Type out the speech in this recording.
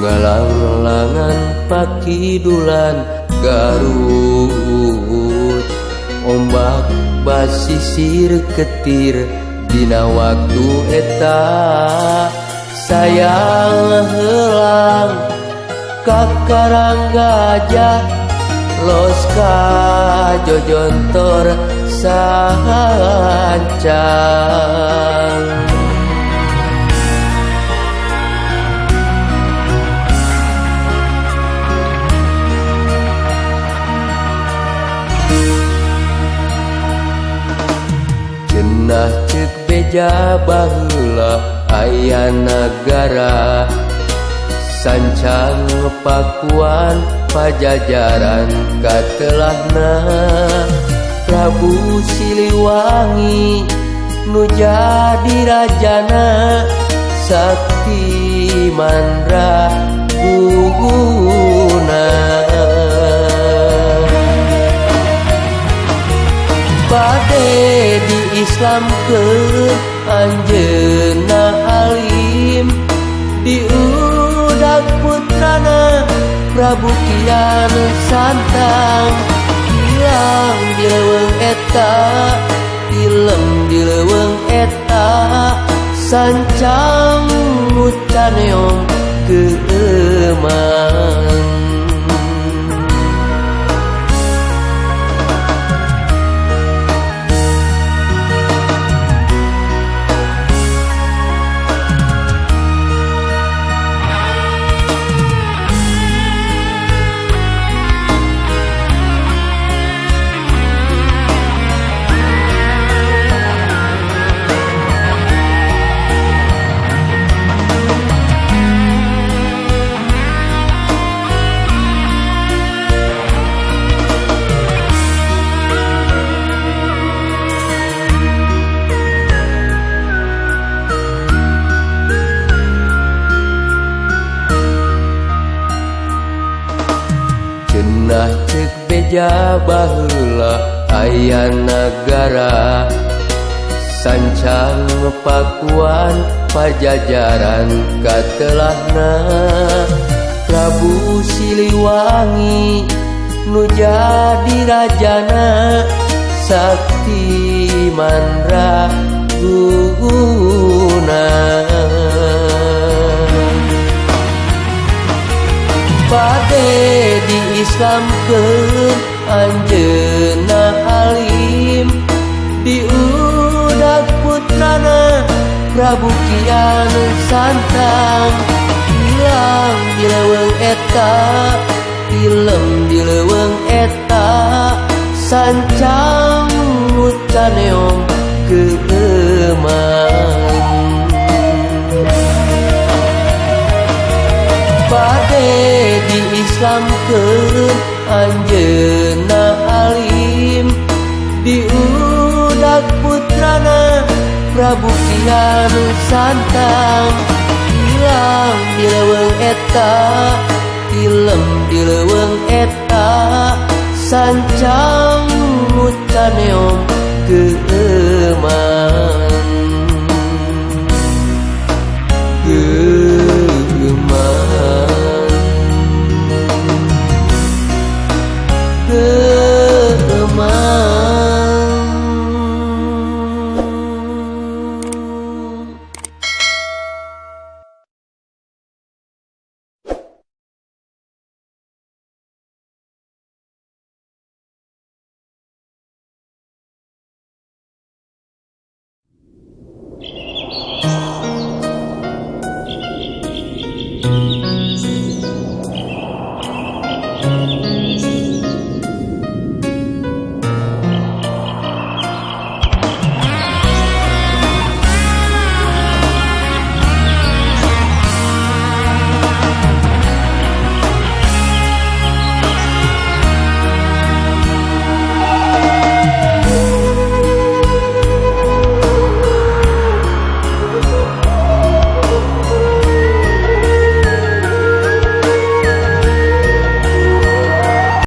Ngalang-langan pakidulan Garut, ombak basisir ketir dina waktu eta. Sayang heulang ka Karang Gajah, los ka Jojontor sahancang. Cenah ceuk beja baheula aya nagara, sancang Pakuan Pajajaran katelahna. Prabu Siliwangi nu jadi rajana, sakti mandra guguna. Bade di Islamkeun anjeunna alim, diudag putrana Prabu Kian Santang. Hilang di leuweung eta, tilem di leuweung eta, sancang nu caneong keueumang. Cenah ceuk beja baheula aya nagara, sancang Pakuan Pajajaran katelahna. Prabu Siliwangi nu jadi rajana, sakti mandra guguna. Bade di Islamkeun anjeunna alim, diudag putrana Prabu Kian Santang. Hilang di leuweung eta, tilem di leuweung eta, sancang nu caneong keueumang. Bade di Islamkeun anjeunna alim, diudag putrana Prabu Kian Santang. Hilang di leuweung eta, tilem di leuweung eta, sancang nu caneong keueumang.